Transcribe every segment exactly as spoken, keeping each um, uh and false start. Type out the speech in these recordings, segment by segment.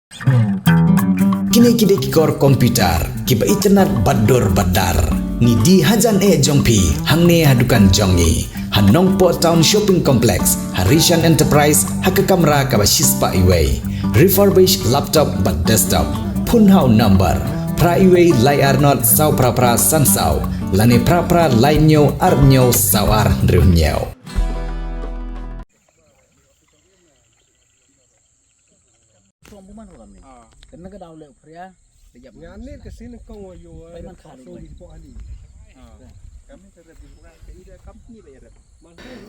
Kine ki dei ki kor computer kiba itynnad bad dur bad dar. Ngi die hajan eh jong phi hangne ha dukan jong ngi ha Nongpoh Town Shopping Complex, ha Rishan Enterprise, ha ka kamra kaba shispah iwei. Refurbished laptop bad desktop. Phone ha u number phra iwei lai ar not saw phra phra san saw lane phra phra lai hynñiew ar hynñiew saw ar hynriew hynñiew.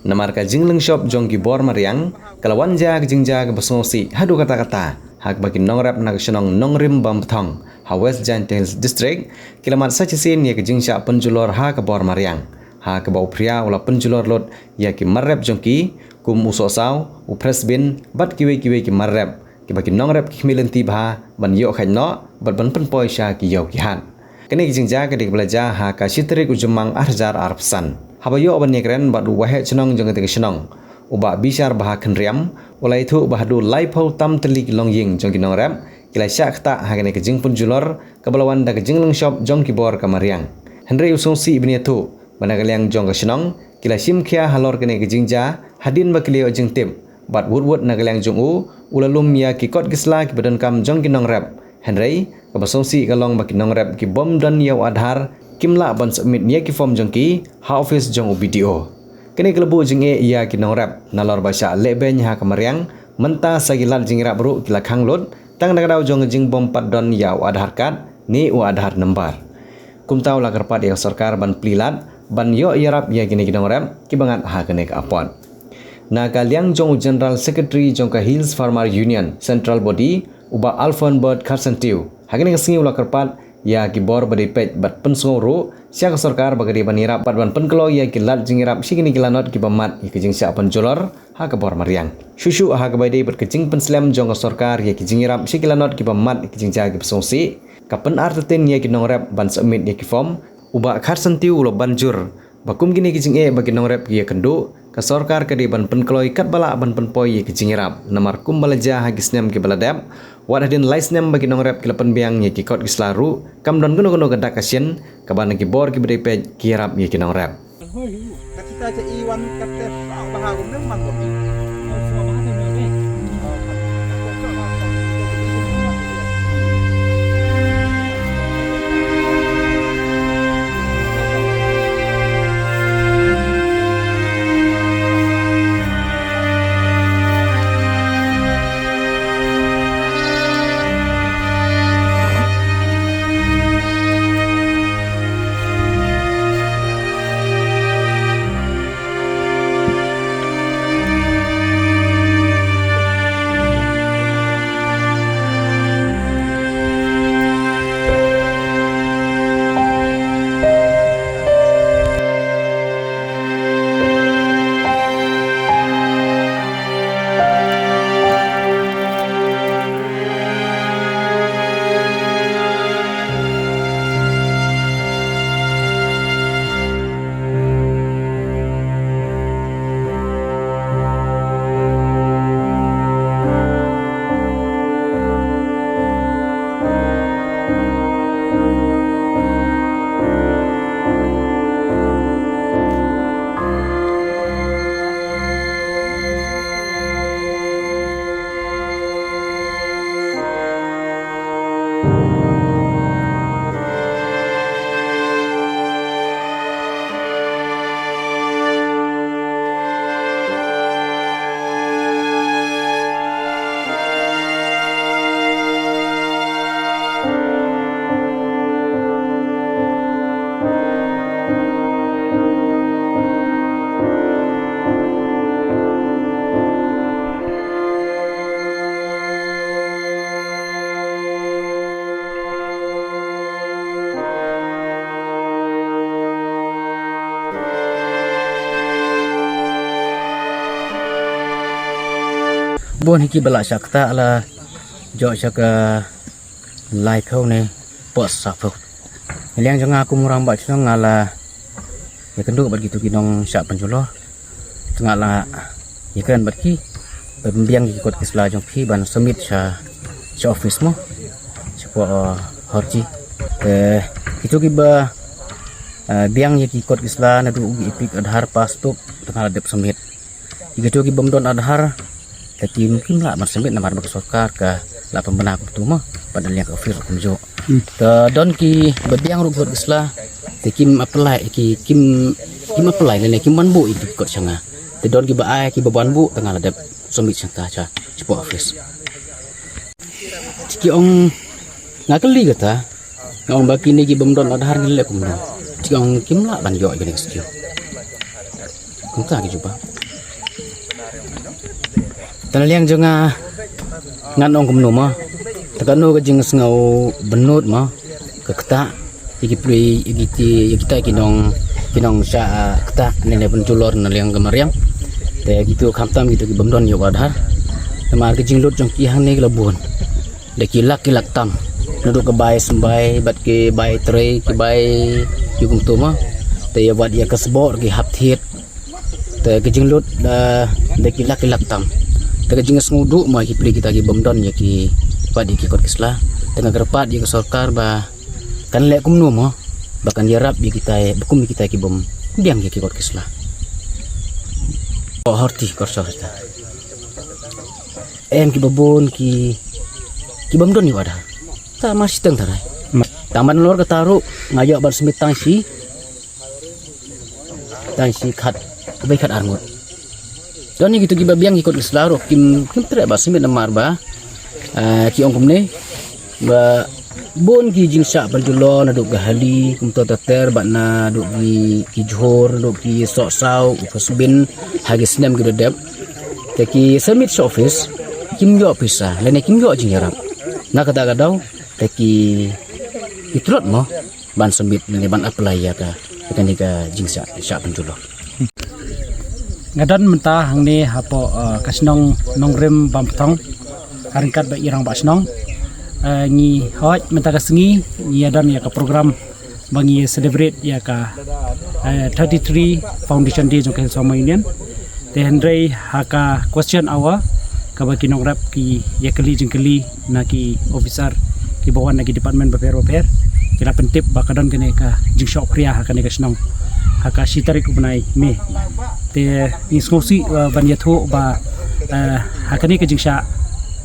Namar ka jinglyngshop jong ki bor mariang ka la wan jia ka jingjia kaba sngewsih haduh katta katta, ha kaba ki nongrep na ka shnong Nongrim Bamthong, ha West Jaintia Hills District, ki la mad sa shisien ïa ka jingshah pynjulor ha ka bor mariang, ha kaba u phria u la pynjulor lut ïa ki mar rep jong ki, kum u Sohsaw, u Phresbin bad kiwei kiwei ki mar rep kiba ki nongrep ki khmih lynti bha ban ïoh khaid noh bad ban pynpoi sha ki ïew ki hat. Kane ka jingjia ka dei kaba la jia ha ka shi tarik u Jymmang ar hajar arphew san. Haba ïoh ban ïakren bad u waheh shnong jong kata ka shnong, u Bah Bishar Bha Khynriam, u la ïathuh ba haduh laiphew tam tylli ki longïing jong ki nongrep ki la shah ktah ha kane ka jingpynjulor kaba la wan da ka jinglyngshop jong ki bor ka mariang. Hynrei u sngewsih ban ïathuh ba na ka liang jong ka shnong ki la shim khia halor kane ka jingjia hadien ba ki la ïoh jingtip, bad wut wut na ka liang jong u u la lum ïa ki kot ki sla kiba donkam jong ki nongrep. Hynrei kaba sngewsih ka long ba ki nongrep ki bym don ïa u Aadhaar kim lah ban submit ïa ki form jong ki ha office jong u B D O. Kane ka la buh jingeh ïa ki nongrep nalor ba shah lehbeiñ ha ka mariang, mynta sa ki lad jingïarap ruh ki la khang lut tang na ka daw jong ka jingbym pat don ïa u Aadhaar card ne u Aadhaar number. Kumta u la kyrpad ïa ka sorkar ban plie lad ban ïoh ïarap ïa kine ki nongrep kiba ngat ha kane ka apot. Na ka liang jong u General Secretary jong ka Hills Farmer Union Central Body, u Bah Alphonbert Kharsyntiew, ha kane ka sngi u la kyrpad ïa ki bor ba dei peit bad pynsngew ruh sha ka sorkar ba ka dei ban ïarap bad ban pynkloi ïa ki lad jingïarap sha kine ki lanot kiba mad ïa ka jingshah pynjulor ha ka bor mariang. Shuh shuh ha kaba ïadei bad ka jingpynslem jong ka sorkar ïa ki jingïarap sha ki lanot kiba mad ïa ki jingjia kiba sngewsih, ka pynartatien ïa ki nongrep ban submit ïa ki form, u Bah Kharsyntiew u la ban jur ba kum kine ki jingeh ba ki nongrep ki ïakynduh, ka sorkar ka dei ban pynkloi katba lah ban pynpoi ïa ki jingïarap. Namar kumba la jia ha ki snem kiba la dep, wat hadien lai snem ba ki nongrep ki la pynbiang ïa ki kot ki sla ruh, kam don kano kano ka dak ka shin kaba na ki bor kiba dei peit ki ïarap ïa ki nongrep. Bun hi kiba la shah ktah la jot sha ka laiphew ne poh saphew. Liang jong nga kum u rangbah shnong nga la ïakynduh bad kitu ki nongshah pynjulor. Nga la ïakren bad ki ba pynbiang ki kot ki sla jong phi ban submit sha sha office mo, shapoh, uh, Horti. Te kito kiba, uh, biang ïa ki kot ki sla naduh ki EPIC, Aadhaar, passbook, tang la dep submit. Ïa kito ki bym don Aadhaar, te kim, kim lah ban submit namar ba ka sorkar ka la pynbna kumto mo, bad na liang ka office kumjuh. Hmm. Te don kiba biang ruh kot ki sla, te kim apply, ki, kim, kim apply lane kim wanbuh ïa ki kot sha nga. Te don kiba ai, kiba wanbuh, tang la dep submit sha nga sha, shapoh office. Te ki ong, nga kylli kata, nga ong ba kine ki bym don Aadhaar ngin leh kumno. Te ki ong kim lah ban ïoh ïa kane ka scheme. Kumta ki jubab. Te na liang jong nga, ngan ong kumno mo. Te kano ka jingsngew bynnud mo, ka ktah ïa ki pli, ïa kiti, ïa kita ki nong, ki nongshah, ah, ktah ne, ne pynjulor na liang ka mariang. Te kito khamtam kito ki bym don ïa u Aadhaar. Namar ka jinglut jong ki hangne ka la bun. Da ki lak ki lak tam. Naduh ka bai symbai bad ki bai trei, ki bai ïa kumto mo. Te ïa wat ïa ka sboh ki hap thied. Te ka jinglut, ah, da ki lak ki lak tam. Te ka jingsngewduh mo ïa ki pli kita ki bym don ïa ki, wat ïa ki kot ki sla. Te nga kyrpad ïa ka sorkar ba kan leh kumno mo, ba kan ïarap ïa kita, ba kum ïa kita ki bym biang ïa ki kot ki sla. Oh, Horti, Korsor kita. Em kiba bun ki, ki bym don ïa u Aadhaar. Ta ma shiteng tharai. Ma- Tang ban lor kata ruh, nga ïoh ban submit tang shi, tang shi khat, bai khat ar ngut. Don ïa kito kiba biang ki kot ki sla ruh, kim, kim treh ban submit namar ba, eh, ki ong kumne, ba bun ki jingshah pynjulor naduh ka hali, kumta ter ter, bad naduh ki, ki jhur, naduh ki sohsaw, u phasbin, ha ki snem ki da dep. Te ki submit sha office, kim ïoh pisa, lane kim ïoh jingïarap. Na kata ka daw, te ki, ki tlot mo ban submit, lane ban apply ïa ka, ïa kane ka jingshah, shah pynjulor. Nga don mynta hangne hapoh, eh, ka shnong Nongrim Bamthong, ha ryngkat bad i rangbah shnong. Eh, ngi hoi mynta ka sngi, ngi ïa don ïa ka program ba ngi celebrate ïa ka, eh, thirty-three Foundation Day jong ka Hill Sawma Union. Te hynrei ha ka question hour, kaba ki nongrep ki ïa kylli jingkylli na ki officer kiba wan na ki department bapher bapher, ki la pyntip ba ka don kane ka jingshoh phria ha kane ka shnong ha ka shi tarik u bnai May. Te ngi sngewsih, eh, ban ïathuh ba, eh, ha kane ka jingshah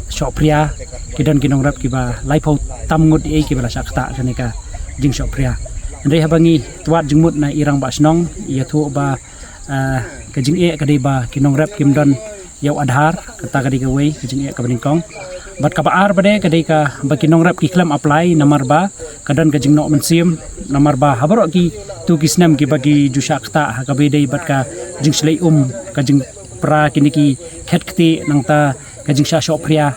shoh phria ki don ki nongrep kiba laiphew tam ngut ei kiba la shah ktah kane ka jingshoh phria. Hynrei haba ngi twad jingmut na i rangbah shnong, ïathuh ba, ah, ka jingeh ka dei ba ki nongrep kim don ïa u Aadhaar, kata ka dei kawei ka jingeh kaba nyngkong. Bad kaba ar pat ka dei kaba ki nongrep ki khlem apply namar ba ka don ka jingnoh mynsiem, namar ba ha baroh kito ki snem kiba ki ju shah ktah ha kaba ïadei bad ka jingshlei um, ka jingpra kine ki khet ktieh, nangta ka jingshah shoh phria.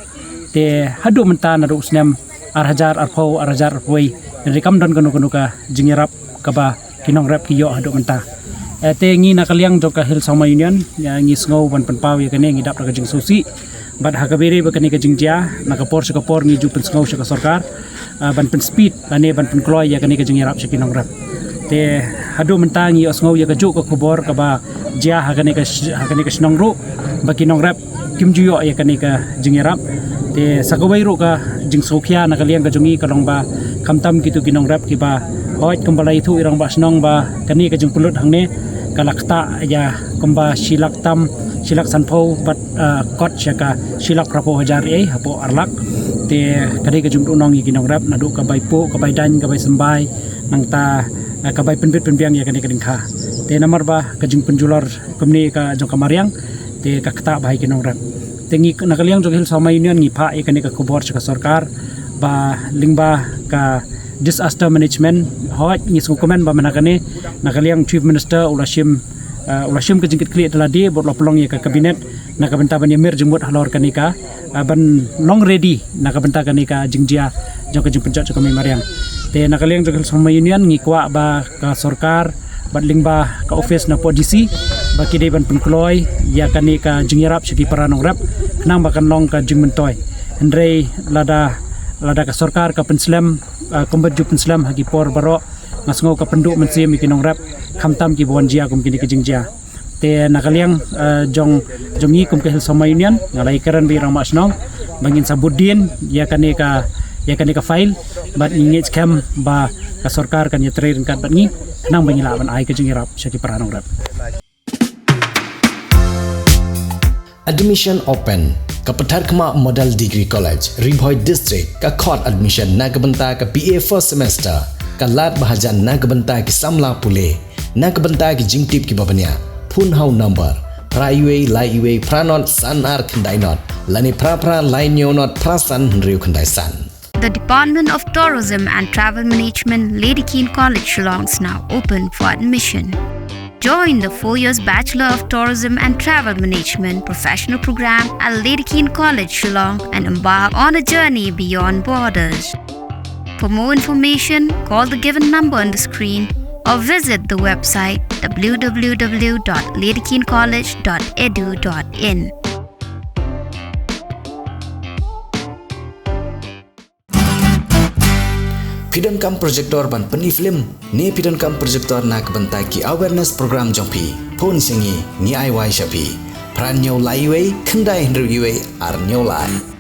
Te haduh mynta naduh u snem ar hajar arphew, ar hajar arphew wei, hynrei kam don kano kano ka jingïarap kaba ki nongrep ki ïoh haduh mynta. Eh, te ngi na ka liang jong ka Hill Sawma Union, ïa, ngi sngew ban pynpaw ïa kane, ngi dap da ka jingsngewsih. Bad ha kaba ïadei bad kane ka jingjia, na ka por sha ka por ngi ju pynsngew sha ka sorkar, ah, ban pynspeed lane ban pynkloi ïa kane ka jingïarap sha ki nongrep. Te haduh mynta ngi ïohsngew ïa kajuh ka khubor kaba jia ha kane ka sh-, ha kane ka shnong ruh, ba ki nongrep kim ju ïoh ïa kane ka jingïarap. Te sa kawei ruh ka jingsngewkhia na ka liang ka jong ngi ka long ba khamtam kito ki nongrep kiba hoi kumba la ïathuh i rangbah shnong ba kane ka jingpynlut hangne ka la ktah ïa kumba shi lak tam, shi lak sanphew bad, ah, kot sha ka shi lak phraphew hajar ei hapoh ar lak. Te ka dei ka jingduhnong ïa ki nongrep naduh ka bai puh, ka bai daiñ, ka bai symbai, nangta, ah, ka bai pynbit pynbiang ïa kane ka dingkha. Te namar ba ka jingpynjulor kumne ka jong ka mariang, te ka ktah bha ïa ki nongrep. Te ngi na ka liang jong ka Hill Sawma Union ngi phah ïa kane ka khubor sha ka sorkar ba lyngba ka disaster management, hoi ngi sngewkmen ba mynta kane na ka liang Chief Minister u la shim, eh, u la shim ka jingkitkhlieh da lade bad u la pynlong ïa ka cabinet na ka bynta ban ïamir jingmut halor kane ka, eh, ban long ready na ka bynta kane ka jingjia jong ka jingpynjot jong ka mei mariang. Te na ka liang jong ka Hill Sawma Union ngi kwah ba ka sorkar bad lyngba ka office na poh D C ba ki dei ban pynkloi ïa kane ka jingïarap sha ki para nongrep khnang ba kan long ka jingmyntoi. Hynrei lada, lada ka sorkar ka pynslem, ah, kumba ju pynslem ha ki por baroh, nga sngew ka pynduh mynsiem ïa ki nongrep khamtam kiba wan jia kum kine ki jingjia. Te na ka liang, eh, jong, jong ngi kum ka Hill Sawma Union, nga la ïakren bad i rangbah shnong, ba ngin sa bud dien ïa kane ka, ïa kane ka file, bad ngi ngeit skhem ba ka sorkar kan ïatrei ryngkat bad ngi, khnang ba ngin lah ban ai ka jingïarap sha ki para nongrep. Admission open. Ka Patharkhmah Model Degree College, Ri Bhoi District, ka khot admission na ka bynta ka B A first semester, ka lad ba hajan na ka bynta ki samla pule, na ka bynta ki jingtip kiba bniah. Phone ha u number phra uwei lai uwei phra not san ar khyndai not, lane phra phra lai hynñiew not phra san hynriew khyndai san. The Department of Tourism and Travel Management, Lady Keane College, Shillong is now open for admission. Join the four years Bachelor of Tourism and Travel Management professional program at Lady Keane College, Shillong, and embark on a journey beyond borders. For more information, call the given number on the screen or visit the website w w w dot lady keane college dot e d u dot in. Phi donkam projector ban pyni film, ne phi donkam projector na ka bynta ki awareness program jong phi? Phone sha ngi, ngi ai wai sha phi. Phra hynñiew lai uwei khyndai hynriew uwei ar hynñiew lai.